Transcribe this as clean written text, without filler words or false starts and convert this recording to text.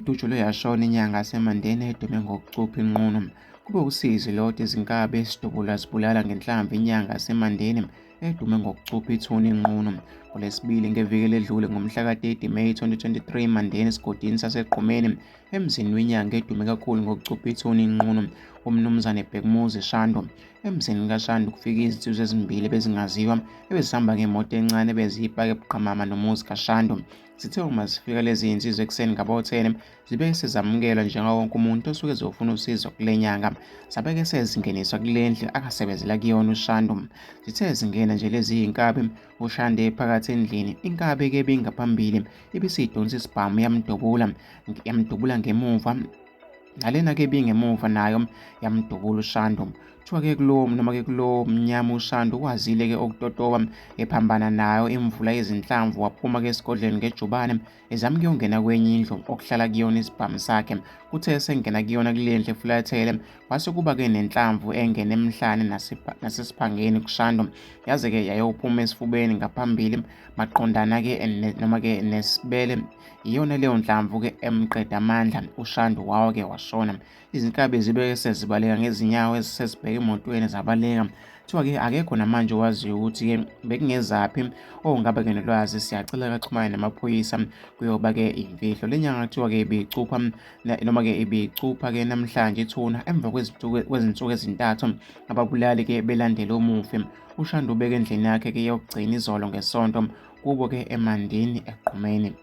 Idutshulwe yashona inyanga yaseMandeni edume ngokucupha inqunu. Kube usizi lodwa izinkabi esidubula zibulala ngenhlamvu inyanga yaseMandeni edume ngokucupha ithuna inqunu. NgoLwesibili ngeviki eledlule ngomhla ka-30 Meyi 2023 eMandeni esigodini saseGqumeni emzini wenyanga edume kakhulu ngokucupha ithuna inqunu uMnumzane Bhekumuzi Shandu. Emzini kaShandu kufike izinsizwa ezimbili ebezingaziwa ebezihamba ngemoto encane ebeziyipake buqamama nomuzi kaShandu. Zithe uma zifika lezi zinsizwa ekuseni ngabo-10 zibe sezamukelwa njengawo wonke umuntu osuke ezofuna usizo kule nyanga. Zabeke sezingeniswa kule ndlu akasebenzela kuyona uShandu. Zithe zingena nje lezi zinkabi uShandu ephakathi endlini, inkabi-ke ebingaphambili ibisidonsa isibhamu yamdubula, yamdubula ngemuva. Nalena-ke ibingemuva nayo yamdubula uShandu. Kuthiwa-ke kulowo noma-ke kulowo mnyama uShandu ukwazile-ke ukutotoba ephambana nayo imvula yezinhlamvu waphuma-ke esigodlweni ngejubane ezama ukuyongena kwenye indlu okuhlala kuyona isibhamu sakhe. Kuthe esengena kuyona kule ndlu efulathele kwase kuba-ke nenhlamvu engena emhlane nasesiphangeni kuShandu yaze-ke yayophuma esifubeni ngaphambili maqondana-ke noma-ke nesibele. Iyona leyo nhlamvu-ke emqeda amandla uShandu wawa-ke washona. Izinkabi zibe sezibaleka ngezinyawo ezisezibheke emotweni zabaleka. Kuthiwa-ke akekho namanje owaziyo ukuthi-ke bekungezaphi ongabe-ke nolwazi siyacela kaxhumane namaphoyisa kuyoba-ke imfihlo. Le nyanga kuthiwa-ke ibicupha noma-ke ibicupha-ke namhlanje ithuna emva kwezinsuku ezintathu ababulali-ke belandela umufi. UShandu ubeke endlini yakhe-ke yokugcina izolo ngeSonto kubo-ke eMandini eGqumeni.